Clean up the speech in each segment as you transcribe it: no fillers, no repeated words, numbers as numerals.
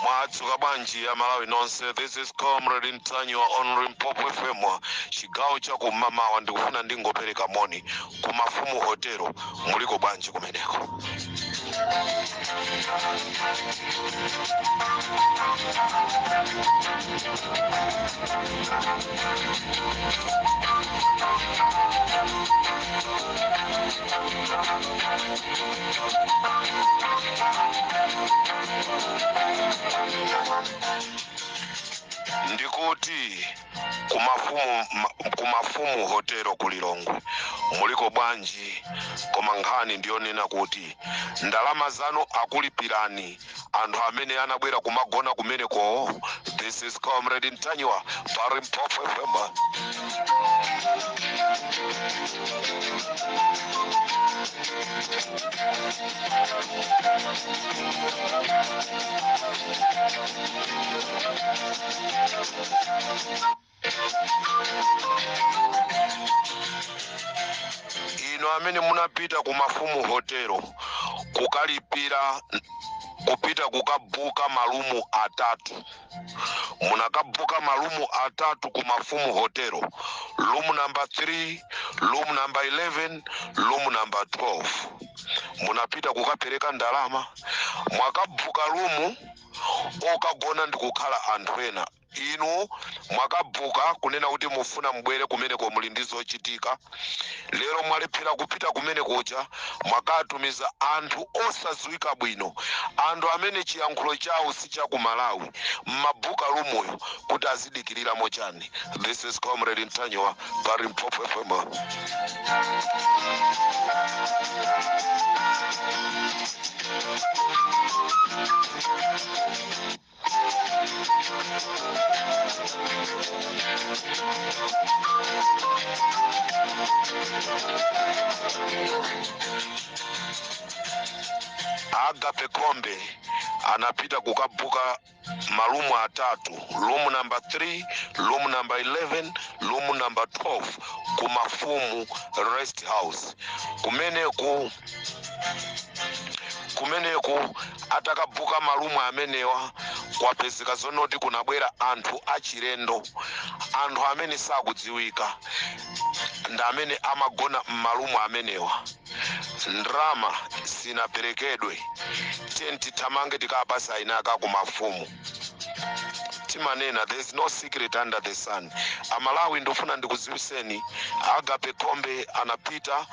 Mwadzuka bwanji Amalawi nonse? This is Comrade Ntanyiwa on Limpopo FM, chigawo cha kumamawa. Ndikufuna ndingopereka moni ku Mafumu Hotelo. Muliko bwanji kumeneko? Ndikuti kumafumu Hotelo ku Lilongwe, muliko bwanji? Koma nkhani ndiyonena kuti ndalama zanu akulipirani anthu amene anabwera kumagona kumeneko? This is Comrade Ntanyiwa pa Limpopo FM. Inu amene munapita ku Mafumu Hotelo kukalipira, kupita kukabuka malumu atatu, munakabuka malumu atatu ku Mafumu Hotelo, room number 3, room number 11, room number 12. Munapita kukapereka ndalama, mwakabuka room, okagona ndikukhala anthu ena. Inu mwakabuka kunena kuti mufuna mubwere kumeneko, muli ndi zochitika. Lero mwalephera kupita kumene kuja, mwakatumiza anthu osadziwika bwino, anthu amene chiyankhulo chawo si cha ku Malawi, mmabuka roomuyo kuti azidikirira chani? This is Comrade Ntanyiwa pa Limpopo FM. Agape Khombe anapita kukabuka malumu atatu, room number 3, room number 11, room number 12, ku Mafumu Rest House kumeneku. Kumeneku atakabuka malumu amenewa, kwapezeka zonoti kunabwera anthu achilendo, anthu amene sakudziwika, ndi amene amagona m'malumu amenewa. Ndrama sinaperekedwe. Tiye tithamange tikapasa ainaka ku mafumu. Timanena there is no secret under the sun. Amalawi, ndofuna ndikudziwiseni, Agape Khombe anapita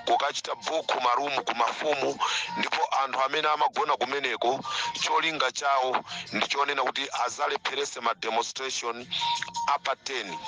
kukachita book marumu ku mafumu, ndipo anthu amene amagona kumeneko cholinga chawo ndichonena kuti azalepherese ma demonstration apa 10,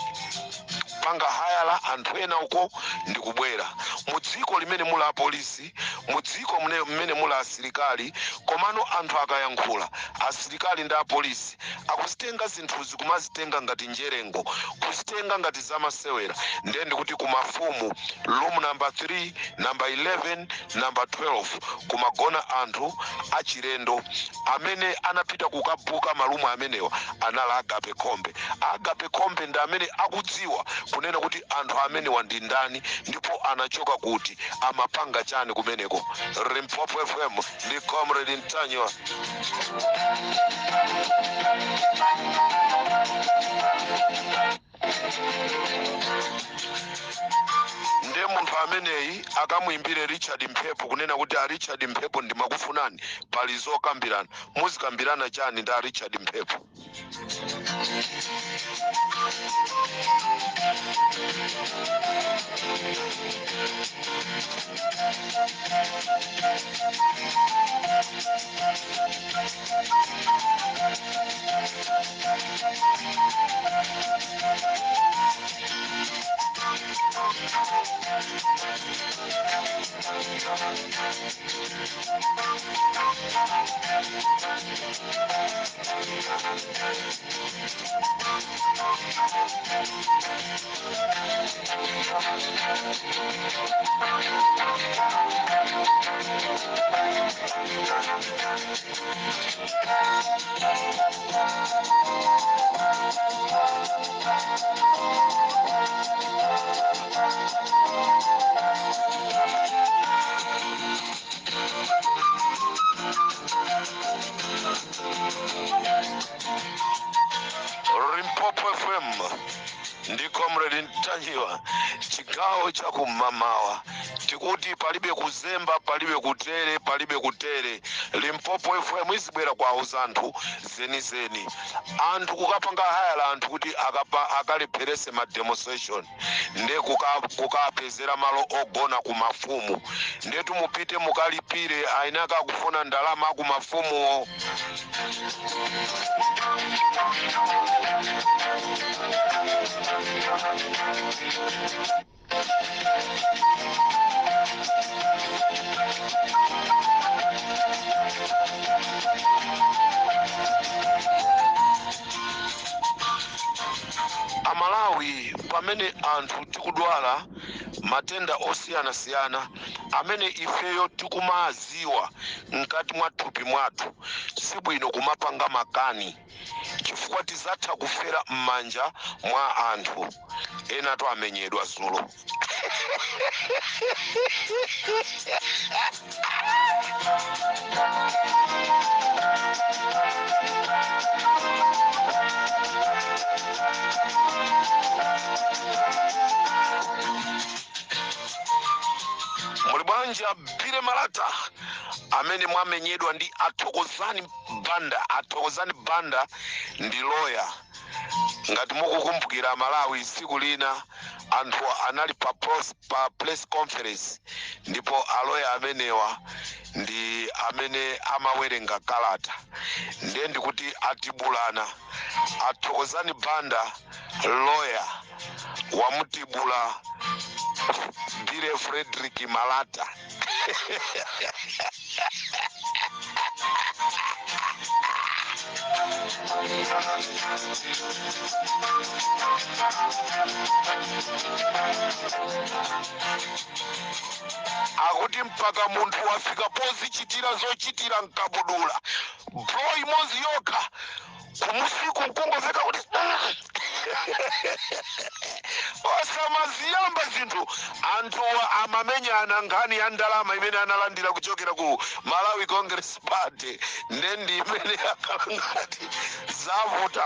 panga hayala anthu ena uko ndikubwera mu dziko limene muli apolisi, mu dziko mmene muli asilikali. Komano anthu akayankhula, asilikali ndi apolisi akuzitenga zinthuzi kumazitenga ngati njerengo, kuzitenga ngati zamasewera. Ndiye ndikuti ku mafumu, room number 3, number 11, number 12, kumagona anthu achilendo. Amene anapita kukabuka malumu amenewa anali Agape Khombe. Agape Khombe ndi amene akudziwa kunena kuti anthu amenewa ndi ndani ndipo anachoka kuti, amapanga chani kumeneko. Limpopo FM ndi Comrade Ntanyiwa. Ndiye munthu ameneyi akamuimbire Richard Mphepo kunena kuti, "A Richard Mphepo, ndimakufunani, pali zokambirana." Muzikambirana chani ndi a Richard Mphepo? Limpopo FM ndi Comrade Ntanyiwa, chigawo chakumamawa. Tikuti palibe kuzemba, palibe kutere, palibe kutere. Limpopo FM izibwera kwa anthu zenizeni. Anthu kukapanga hire anthu kuti akalepherese ma demonstration, nde kukapezera malo ogona ku mafumu. Ndetu mupite mukalipire, ainaka akufuna ndalama ku mafumuwo. Amalawi, pamene anthu tikudwala matenda osiyanasiyana amene ifeyo tikumaziwa mkati mwa thupi mwathu, sibwino kumapanga makani, chifukwa tizatha kufera m'manja mwa anthu ena. To amenyedwa zulo. Muli bwanji, Abire Malata, amene mwamenyedwa ndi Athokozani Banda? Athokozani Banda ndi loya. Ngati mukukumbukira, Malawi, tsiku lina anthu anali pa press conference, ndipo aloya amenewa ndi amene amawerenga kalata. Ndiye ndikuti atibulana. Athokozani Banda loya wamutibula Bile Frederick Malata. Akuti mpaka munthu wafika pozichitira zochitira mkabudula, blow imodzi yokha kumusiku nkungomveka kuti osamaziyamba zinthu. Anthu amamenyana nkhani ya ndalama imene analandira kuchokera ku Malawi Congress Party. Ndendi imene akhala ngati zavuta.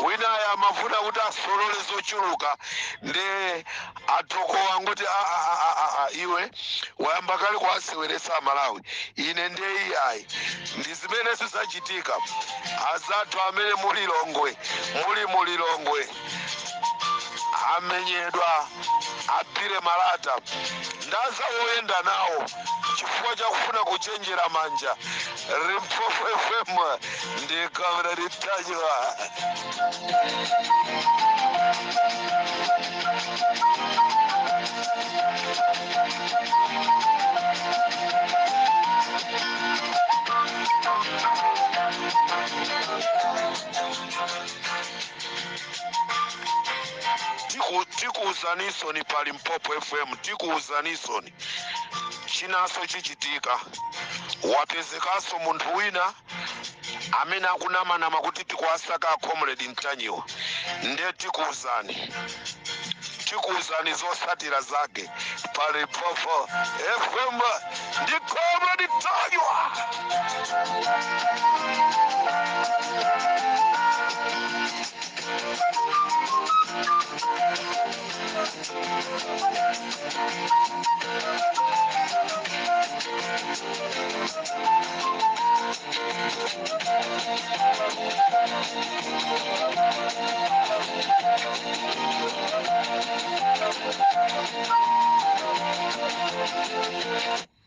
Winayo amafuna kuti asolole zochuluka, nde atoko angoti, "Ah, ah, ah, ah, ah, iwe wayamba kale kuwaseweretsa Amalawi." Ine nde iyayi, ndi zimene zizachitika. Azathu amene mulilongwe, muli mulilongwe, amenyedwa Apire Malata ndaza woyenda nawo chifukwa chakufuna kuchenjera manja. Limpopo FM ndi Comrade Ntanyiwa. Tikuuzanisoni pa Limpopo FM, tikuuzanisoni chinaso chichitika. Wapezekanso munthu wina amene akunamanama kuti tikuwasaka Comrade Ntanyiwa. Nde tikuuzani, tikuuzani zosatira zake pa Limpopo FM ndi Comrade Ntanyiwa.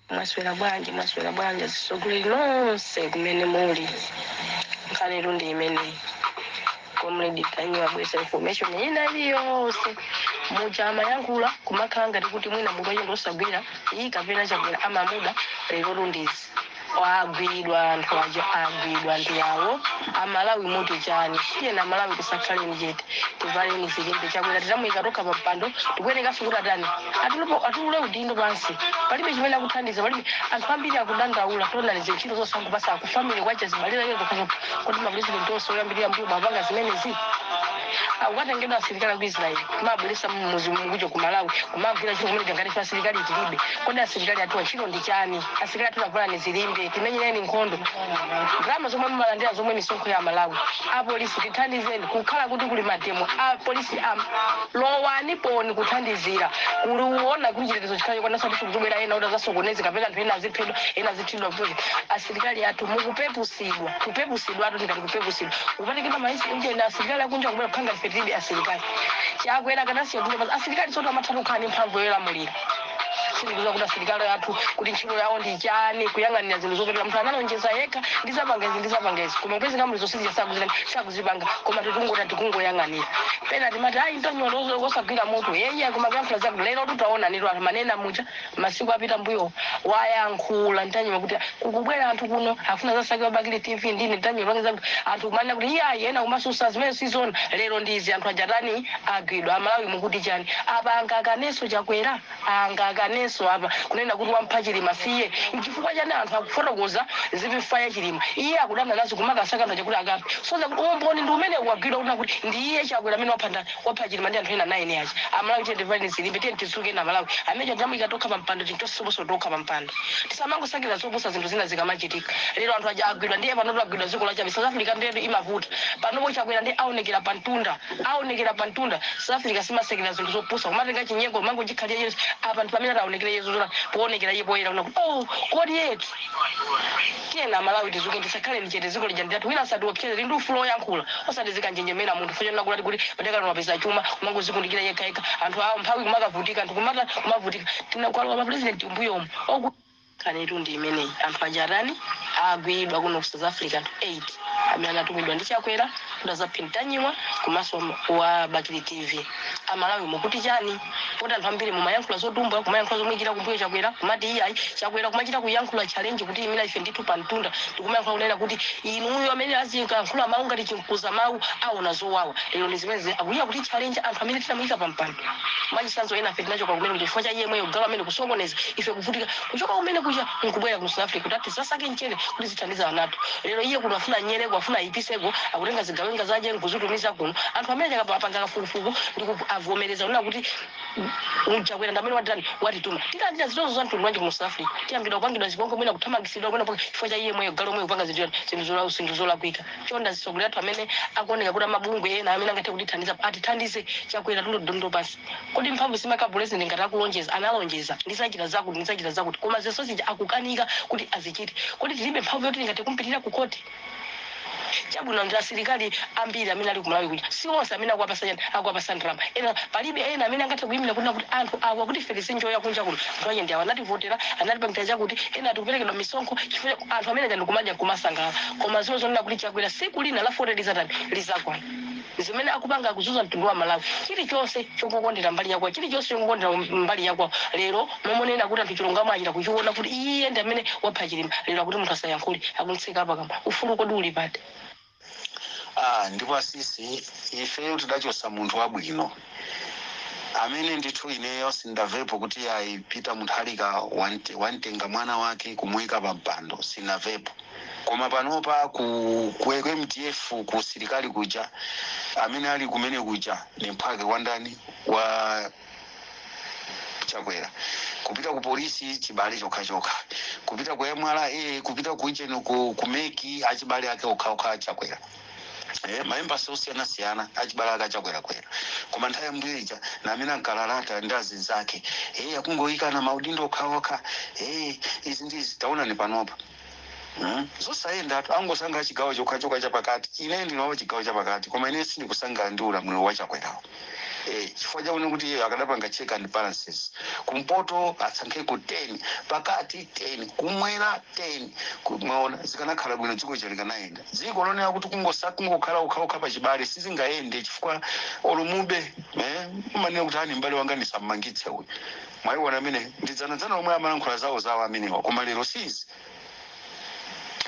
Mwaswera bwanji? Mwaswera bwanji, atsogoleri nonse kumene muli? Nkhani ndi imeneyi. Comrade Ntanyiwa abweza information ina iliyonse muja amayankhula, kumakhala ngati kuti mwina mutu wachinthu osagwira iyi kapena Chakwera amamuda. Lero ndizi Agwidwa anthu aja, agwidwa ndi awo. Amalawi, muti chani? Tiyena Amalawi, tisakhaleni chete, tivaleni zilimbe. Chakwera titamuyika tokha pa mpando, tikuyenekanso kuti atani? Atulule udindo pansi. Palibe chimene akuthandiza, palibe. Anthu ambiri akudandaula. Tionani zintchito zosangopasa akufamily kwacha, zibalira iye zokhazo. Kuti mapresident onse oyambirira mbuyo mapanga zimenezi? Akukatengedwa asilikali aku Israeli, kumabweresa mmuzi mukucho ku Malawi, kumagwira ntchito kumene ngati asilikali tilibe. Kodi asilikali athu ntchito ndi chani? Asilikali athu, tavalani zilimbe, timenyereni nkhondo. Ndalama zomwe mumalandira, zomwe misonkho ya Malawi. Apolisi, tithandizeni. Kukhala kuti kuli mademo, apolisi am lowani poni kuthandizira kuli uona kuti chitetezo chikhale chokwanisa. Kuti kuzobwera ena kuti azasokoneze kapena anthu ena aziphedwa, ena azithidwa kuchoka. Asilikali athu, mukupepusidwa, kupepusidwa atu, ndikati kupepusidwa, kupatikidwa maisi ujena asilikali akunja kubwera kukhanga. Ife tilibe asilikali. Chakwera kanasiya kuno basi. Asilikali soto amatha kukhala ndi mphamvu yolamulira. Sindikuziwa kuti asilikali athu kuti ntchito yawo ndi chani, kuyang'anira zinthu zopetera. Munthu analonjeza yekha, "Ndizapanga izi, ndizapanga izi," koma kupezeka muli zonse zija sakuzipanga. Koma tikungota tikungoyang'anira. Pena timati, "Ayi, ntonyola osagwira mutu yeye," koma kuyankhula zaku lero tutaona nito anthu manena muja masiku apita mbuyo wayankhula Ntanyuma kuti kukubwera anthu kuno afuna zasake Bakili TV. Ndine Ntanyuma pangeza kuti anthu kumanena kuti iyayi, ena kumasusa zimene sizona. Lero ndizi anthu ajatani? Agwidwa. Amalawi, mukuti chani apa? Angakaneso Chakwera, angakaneso apa kunena kuti wampha Chilima siye. Nchifukwa chani anthu akufotokoza zimfa ya Chilima, iye akudana nazo, kumakasaka anthu achakuti akape soza kuti umboni ndi umene wagwidwa kuna kuti ndi iye Chakwera amene wapha ndani? Wapha Chilima ndi anthu ena 9 aja. Amalawi, tiye tivaleni zilimbe, tiye tisuke na Malawi amene tinamuyika tokha pampando. Tintosoboso tokha pampando, tisamangosakira zopusa zinthu zina zikamachitika. Lero anthu aja agwidwa, ndiye panoto agwidwa dziko lachabe. South Africa ndiyetu imavuta panopo. Chakwera ndi aonekera pantunda, aonekera pantunda. South Africa simasekera zinthu zopusa, kumatenga chinyengo mangochikhalira yesu. Apa ndi pamene ataonekera yesu zona poonekera iye poyera kuna kuti oh, kodi yetu. Tiyena Amalawi, tizuke, tisakhale ndichete. Dziko lija nditatu, wina asatiopseze. Ndi ufulu oyankhula, osati zikanjenjemera munthu fo kulati kuti padakano wapeza chuma, kumangozikundikira yekha yekha, anthu awo mphawi kumakavutika, anthu kumata kumavutika. Tinakwalowa pa president mbuyomu oku kanetu ndi imeneyi. Anthu aja atani? Agwidwa kuno ku South Africa, anthu 8 amene anatumidwa ndi Chakwera kuti azaphe Ntanyiwa komanso wa Bakili TV. Amalawi, mukuti chani? Poti anthu ambiri mumayankhula zotumbwa, kumayankhula zomuyikira kumbuyo Chakwera, kumati iyayi, Chakwera, kumachita kuyankhula challenge kuti imira ife ndithu pamtunda, ndikumayankhula kunena kuti inuyo amene aziyankhula mawu ngati chinkuza mawu aona zowawa. Lero ndi zimene akuyiya kuti challenge anthu amene tinamuyika pampando. Mwachisanzo, ena afe tinachoka kumene kuti chifukwa cha iye mweyo gawo amene kusokoneza, ife kuvutika, kuchoka kumene kucha nkubwera ku South Africa kuti ati zasake mchere kuti zithandiza anatu. Lero iye kuno afuna nyereko, afuna ayipiseko, akutenga zigawenga zaje nkuzitumiza kuno. Anthu amene chakapanga kafukufuku ndi avomereza kunena kuti Chakwera ndi amene watani? Watituma. Tilandira zitonzo za mtundu wanji ku South Africa? Tiyambidwa kupangidwa zipongwe, mwina kuthamangisidwa, mwina chifukwa cha iye mweyo galo mweyo kupanga zinthu zolakwika. Chonda zisogolera athu amene akuoneka kuti amabungwe ena amene angathe kutithandiza atithandize. Chakwera, tulo dondo pasi. Kodi mphamvu simaka president? Ngati akulonjeza, analonjeza, "Ndisachita zakuti, ndisachita zakuti," koma zonse zija akukanika kuti azichite. Kodi tilibe mphamvu yoti tingathe kumpitirira ku koti? Chabwino, ndi asilikali ambiri amene ali kumalawi kuja, si onse amene akuwapasa chani? Akuwapasa ndalama ena. Palibe ena amene angathe kuyimira kunena kuti anthu awa, kuti ife tizinjoya kunja kuno, anthu ache ndi awa, anativotera, anatipangira chakuti. Ena atikuperekedwa misonkho chifukwa anthu amene aja ndikumadya nkumasangalala. Koma zilo zonena kuti Chakwera siku lina la 40 lizatani? Lizakwana. Zimene akupanga, akuzunza mtundu wa Malawi. Chilichonse chokukondera mbali yakwawo, chilichonse chokukondera mbali yakwawo. Lero momonena kuti anthu chilungamo achita kuchiona kuti iye ndi amene wapha Chilima, lero akuti munthu asayankhule, akuntseka pakamwa. Ufulu kodi uli pati? Ah, ndipo asisi, ifeyo tidachosa munthu wabwino amene ndithu ineyo sindamvepo kuti ayi, Peter Mutharika wantenga mwana wake kumuyika pa mpando, sinamvepo. Koma panopa ku MDF, ku silikali kuja, amene ali kumene kuja ni mphwake wa ndani? Wa Chakwera. Kupita ku polisi, chibale chokhachokha. Kupita ku MRA, kupita ku icheno, ku MEC, achibale ake okhaokha Chakwera. Maembasi osiyanasiyana, achibale ake achakwerakwera. Koma nthawi yambuyo ija na amene ankalalata ndi azinzake, akungoyikana maudindo okhaokha, izi ndizi. Taonani panopa. Zosayenda atu, angosankha chigawo chokhachokha chapakati. Ine ndinawo chigawo chapakati, koma ine sindikusangalala ndi ulamuliro wa Chakwerawo, chifukwa chakuti kuti iye akadapanga check and balances. Kumpoto asankhe ku 10, pakati 10, kumwera 10. Mwaona, zikanakhala bwino, dziko ija likanayenda. Dziko lonena kuti kungokhala okhaokha pachibale sizingayende, chifukwa olumube umanena kuti ani m'bale wanga ndisammangitse uyu. Mwayiona amene ndidzanadzana omwe amalankhula zawo zawo amenewa. Koma lero sizi.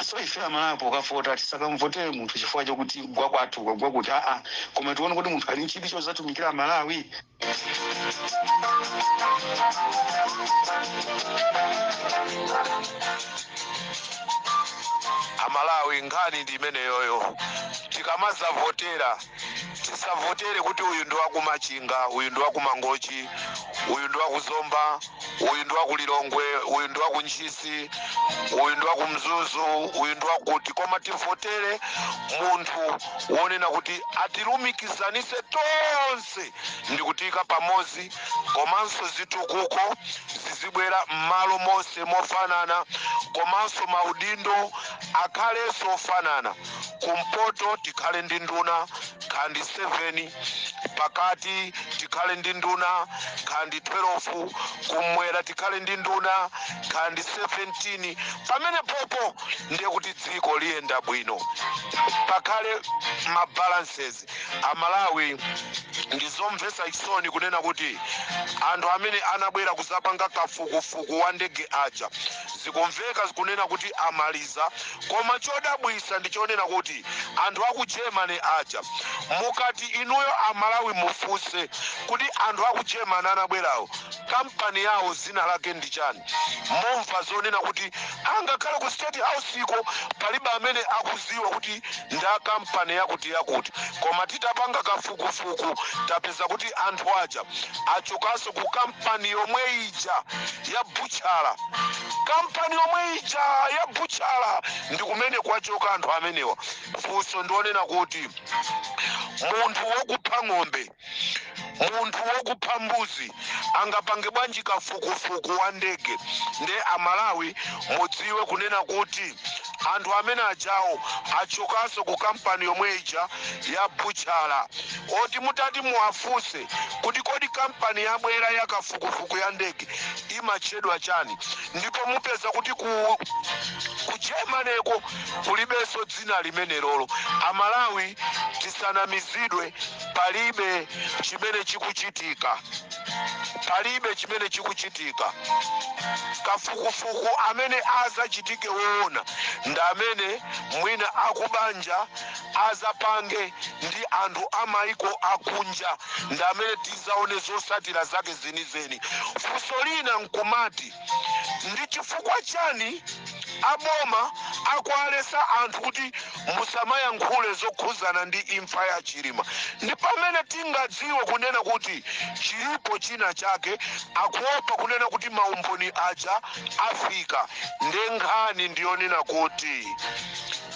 So ife Amalawi pokavota tisakamvotere munthu chifukwa chokuti gwa kwathu kwagwa kuti aa, koma tione kuti munthu ali nchidwi chozatumikira Amalawi. Amalawi, nkhani ndi imeneyoyo. Tikamazavotera, tisavotere kuti uyu ndi wakumachinga, uyu ndi wakumangochi, uyu ndi wakuzomba, uyu ndi wakulilongwe, uyu ndi wakuntchisi, uyu ndi wakumzuzu, uyu ndi wakuti, koma tivotere munthu wonena kuti atilumikizanise tonse ndikutika pamodzi, komanso zitukuko zizibwera m'malo monse mofanana, komanso maudindo akhalenso ofanana. Kumpoto tikhale ndi nduna khandi 7, pakati tikhale ndi nduna khandi 12, kumwera tikhale ndi nduna khandi 17. Pamene popo ndiye kuti dziko liyenda bwino, pakhale mabalances. Amalawi, ndizomvetsa chisoni kunena kuti anthu amene anabwera kuzapanga kafukufuku wa ndege aja zikumveka kunena kuti amaliza, koma chodabwisa ndi chonena kuti anthu aku Germany aja, mukati inuyo Amalawi mufunse kuti anthu aku Germany anabwerawo kampani yawo zina lake ndi chani, mumva zonena kuti angakhale ku State House iko palibe amene akuziwa kuti nda kampani yakuti yakuti. Koma titapanga kafukufuku tapeza kuti anthu aja achokanso ku kampani yomwe ija ya butchala. Kampani yomwe ija ya butchala ndi kumene kwachoka anthu amenewa. Funso ndionena kuti munthu wokupha ng'ombe, munthu wokupha mbuzi angapange bwanji kafukufuku wa ndege? Nde Amalawi mudziwe kunena kuti anthu amene ajawo achokanso ku kampani yomwe ija ya butchala, oti mutati muwafunse kuti kodi kampani yabwera ya kafukufuku ya ndege imatchedwa chani, ndipo mupeza kuti ku Germanyko kulibenso dzina limenelolo. Amalawi, tisanamizidwe, palibe chimene chikuchitika, palibe chimene chikuchitika. Kafukufuku amene azachitike woona ndi amene mwina akubanja azapange ndi anthu amaiko akunja, ndi amene tizaone zosatira zake zenizeni. Funso lina nkumati, ndi chifukwa chani aboma akualesa anthu kuti musamayankhule zokhuzana ndi imfa ya Chilima? Ndi pamene tingadziwe kunena kuti chilipo china chake. Akuopa kunena kuti maumboni aja afika. Nde nkhani ndiyonena kuti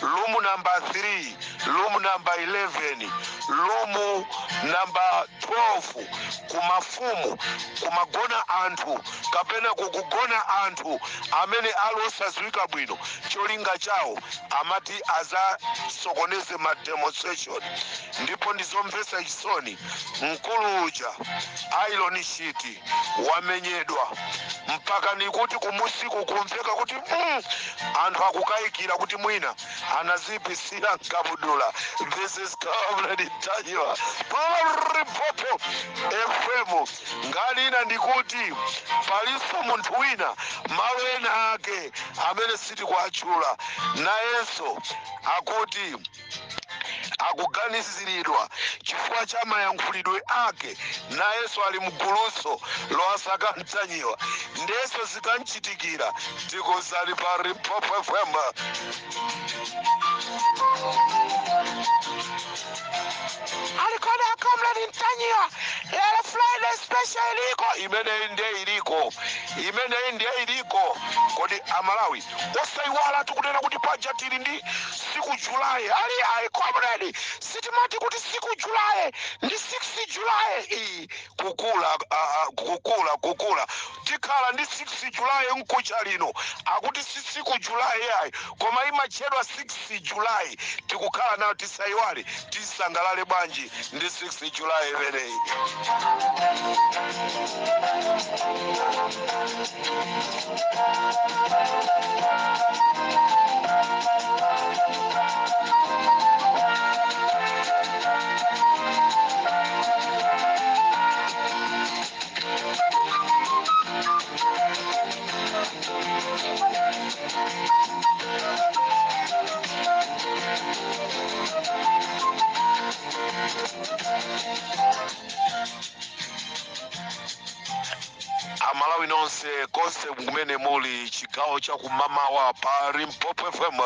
room number 3, room number 11, room number 12 kumafumu kumagona anthu kapena kukugona anthu amene ali osadziwika bwino. Cholinga chawo amati azasokoneze ma demonstration. Ndipo ndizomvetsa chisoni, mkulu uja Iron Sheet wamenyedwa mpaka nikuti kumusiku kumveka kuti anthu akukayikira kuti mwina anazipisira mkabudula. This is Comrade Ntanyiwa, Limpopo FM. Nkhani ina ndikuti palinso munthu wina malo ena ake amene sitikuatchula, nayenso akuti akuganiziridwa chifukwa cha mayankhulidwe ake, nayenso ali mguluso lowasaka Mtanyiwa. Ndeso zikanchitikira tikozali pa Limpopo FM. Alikona Comrade Mtanyiwa, lero Friday special iliko. Imeneyi ndiye iliko, imeneyi ndiye iliko. Kodi Amalawi, osayiwala tikunena kuti paja tili ndi 6 July. Ali ayi comrade, sitimati kuti 6 July ndi 6 July iyi kukula, kukula kukula, tikhala ndi 6 July mkucha lino. Akuti si 6 July yayi, koma imatchedwa 6 July. Tikukhala nayo, tisayiwale, tisangalale bwanji ndi 6 July imeneyi. Amalawi nonse konse kumene muli, chigawo cha kumamawa pa Limpopo FM,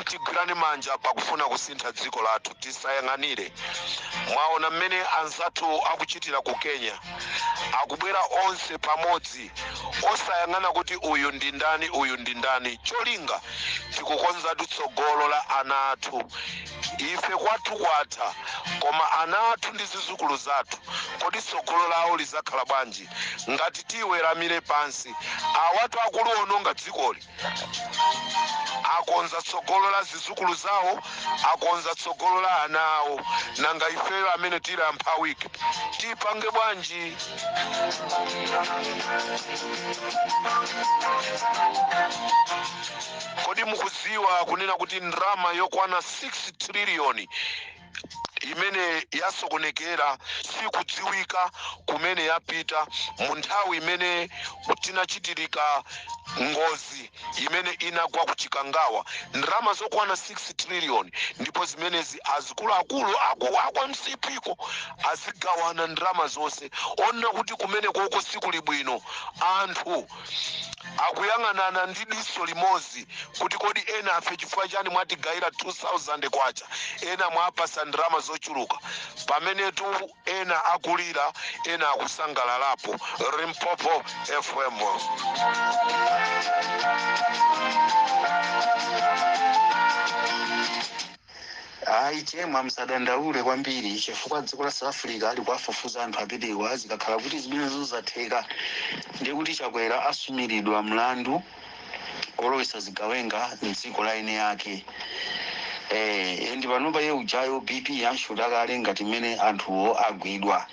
tigwirane manja pakufuna kusintha dziko lathu. Tisayang'anire. Mwaona mmene anzathu akuchitira ku Kenya, akubwera onse pamodzi, osayang'ana kuti uyu ndi ndani, uyu ndi ndani. Cholinga tikukonzatu tsogolo la ana athu. Ife kwathu kwatha, koma ana athu ndi zizukulu zathu, kodi tsogolo lawo lizakhala bwanji ngati tiweramire pansi? Awatu akuluononga dzikoli akonza tsogolo la zizukulu zawo, akonza tsogolo la ana awo. Nanga ifeyo amene tili amphawike tipange bwanji? Kodi mukudziwa kunena kuti ndrama yokwana 6 trillion imene yasokonekera, sikudziwika kumene yapita, mu nthawi imene tinachitirika ngozi imene inagwa ku Chikangawa? Ndrama zokwana 6 trillion, ndipo zimenezi azikuluakulu aku MCP ko azigawana ndrama zonse. Ona kuti kumene koko sikuli bwino. Anthu akuyang'anana ndi diso limodzi kuti kodi ena afe chifukwa chani mwatigayira 2000 kwacha, ena mwapasa ndrama zochuluka, pamenetu ena akulira, ena akusangalalapo. Limpopo FM. Ayi chemwa, musadandaule kwambiri, chifukwa dziko la South Africa likuwafufuza anthu amenewa. Zikakhala kuti zimenezo zatheka, ndiye kuti Chakwera asumiridwa mlandu olowesa zigawenga mdziko la ene yake. Ndi panopa iye ujayo BP yanshuta kale, ngati mmene anthuwo agwidwa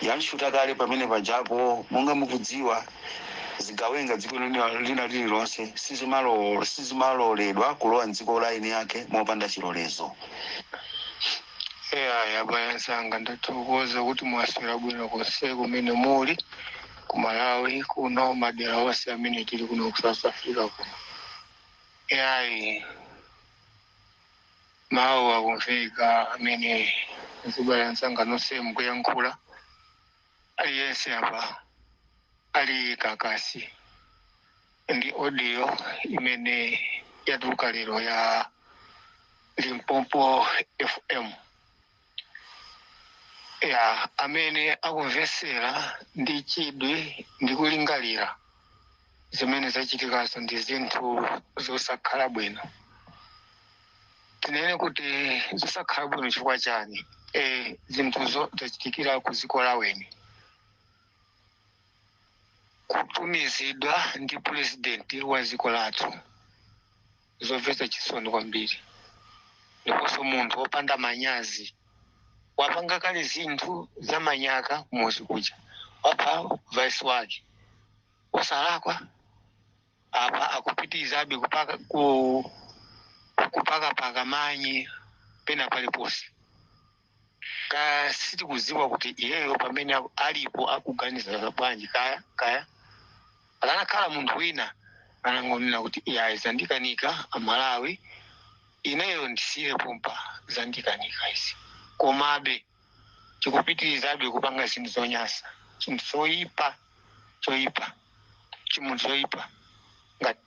yanshuta kale pamene pajapo. Monga mukudziwa, zigawenga dziko lina lililonse sizimaloledwa kulowa mdziko la ene yake mopanda chilolezo. Eya, abale anzanga, ndathokoza kuti mwaswera bwino konse kumene muli ku Malawi kuno, madera onse amene tili kuno ku South Africa kuno. Eyayi, mawu akumveka amene azibale anzanga nonse mukuyankhula. Aliyense apa ali kakasi ndi audio imene yatuluka lero ya Limpopo FM ya amene akumvesera ndi chidwi ndi kulingalira zimene zachitikazo ndi zinthu zosakhala bwino. Tinene kuti zosakhala bwino chifukwa chani? Zinthuzo zachitikira ku dziko laweni, kutumizidwa ndi purezidenti wa dziko lathu, zomvetsa chisoni kwambiri. Ndiponso munthu wopanda manyazi, wapanga kale zinthu zamanyaka kumuzi kuja, wapha vice wake osalakwa. Apa akupitirizabe kupaka kupakapaka manyi pena paliponse. Kaya sitikudziwa kuti iyeyo pamene alipo akuganiza bwanji. Kaya akanakhala munthu wina, anangonena kuti iyayi, zandikanika Amalawi, ineyo ndisiye pompa, zandikanika izi. Komabe chikupitirizabe kupanga zinthu zonyasa, chinthu choyipa, choyipa, chimunthu choyipa ngati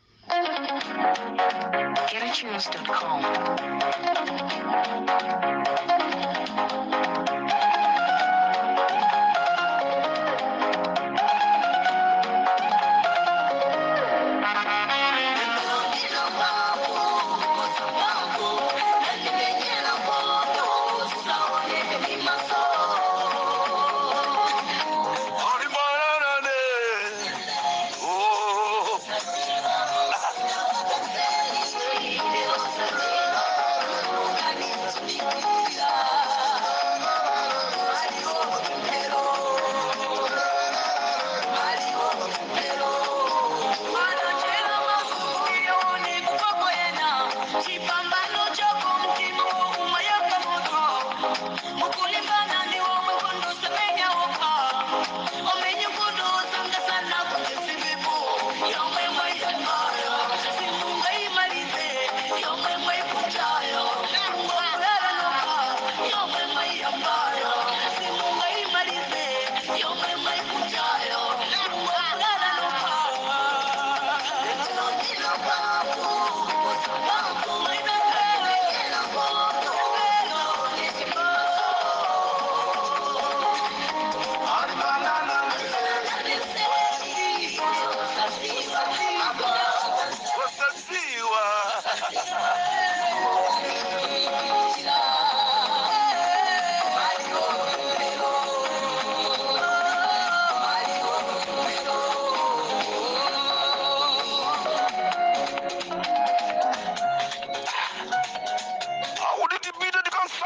GetAtunes.com. Alimanane. Oh.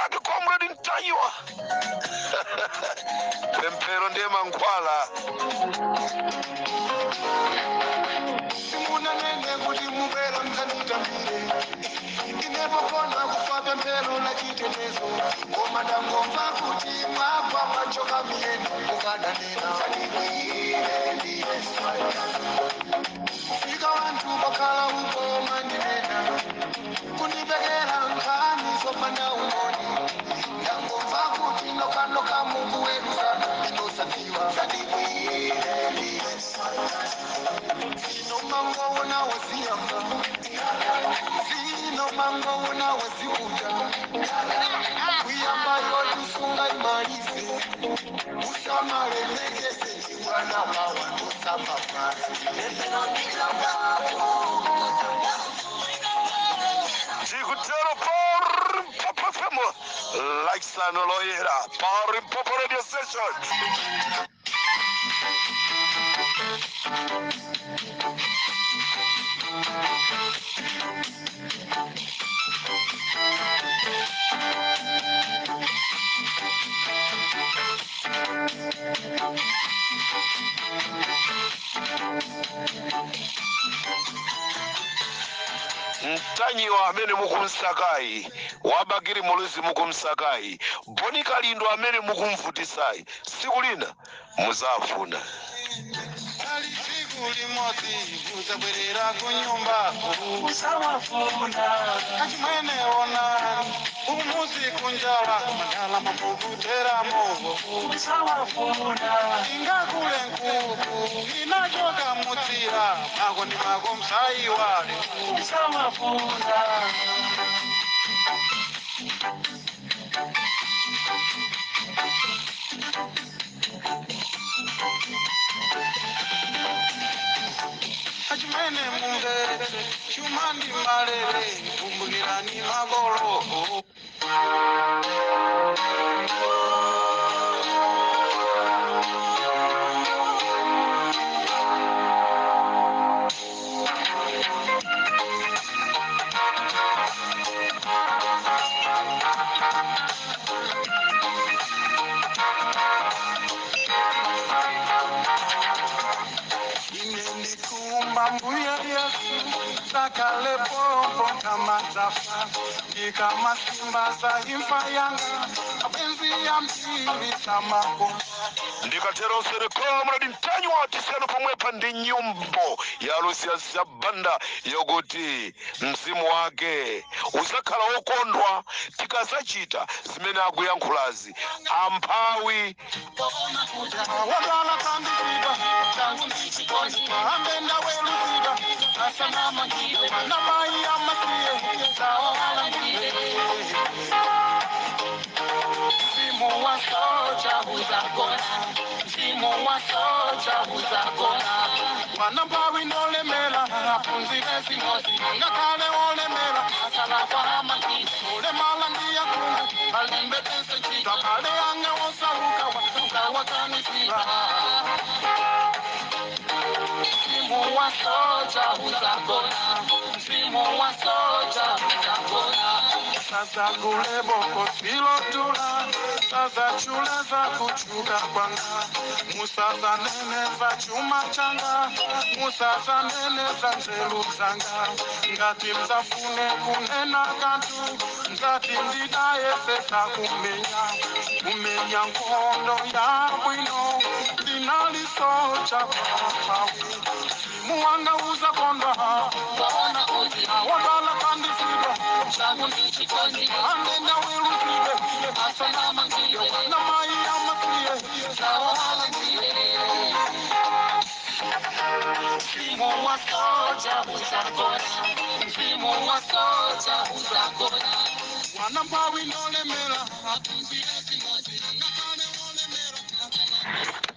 Attack Comrade Ntanyiwa. Pemphero ndiye mankhwala. Simunanene kuti mubwera mdzanditambire inepokona kufa pemphero la chitetezo koma ndangomva kuti mwagwa mwachoka miyendo mukadanena sandikwiyire ndiye fika wanthu pakhala uko mandinena kundipekera nkhani zopanda umboni ndangomva kuti nokanoka mukuweruzana ndinosadziwa sandikwiyire ndiye zino mangoona waziyamba zino mangoona wazikuta kuyamba yotisunga imalize usamalemekese chibwana mawa tosamba Tikutero pa FM Lachisanu Loyera pa Limpopo Radio Station. Ntanyiwa amene mukumsakayi, wa Bakili Muluzi mukumsakayi, Bon Kalindo amene mukumvutisayi, siku lina muzafuna. Ali tsiku limodzi kuzabwerera kunyumba kachimwene onani umuzi kunjala mandala makukuteramo ingakule nkuku inachoka mudzira mako ndi mako msayiwale. Achimwene mumvetse chuma ndi malere kumbukirani makolo. Ine ndikumba mbuya Yesu sakale pompo kamadzafa ndikamasimba za imfa yanga abenzi yambiri samako. Ndikatero sere Comrade Ntanyiwa tisiyano pomwepa ndi nyimbo ya Lucius Banda yokuti mzimu wake uzakhala wokondwa tikazachita zimene akuyankhulazi amphawi. Wadala kandikida ambenda weluzida namai amasiye saoalandile mzimu wa soja uzagona mzimu wa soja uzagona wanambawi nolemela apunzire zimozi ngakhale wolemela olemala ndiya kungu alembetese ntchito abale anga wosauka wakanisira mzimu wa soja uzagona mzimu wa soja uzagona. Sasa kule boko silotula sasa chule za kuchuka kwanga musasa nene za chuma changa musasa nene za nzeru zanga ngati mzafune kunena kantu nzati ndidayesesa kumenya kumenya nkhondo ya bwino ndinalisocha papawi muwanga uzakondwa wadala kandifidwa angenda weluzile namai amasiye mzimu wa soja uzagona mzimu wa soja uzagona wanambawi nolemela apunzire zimozi ngakhale wolemera.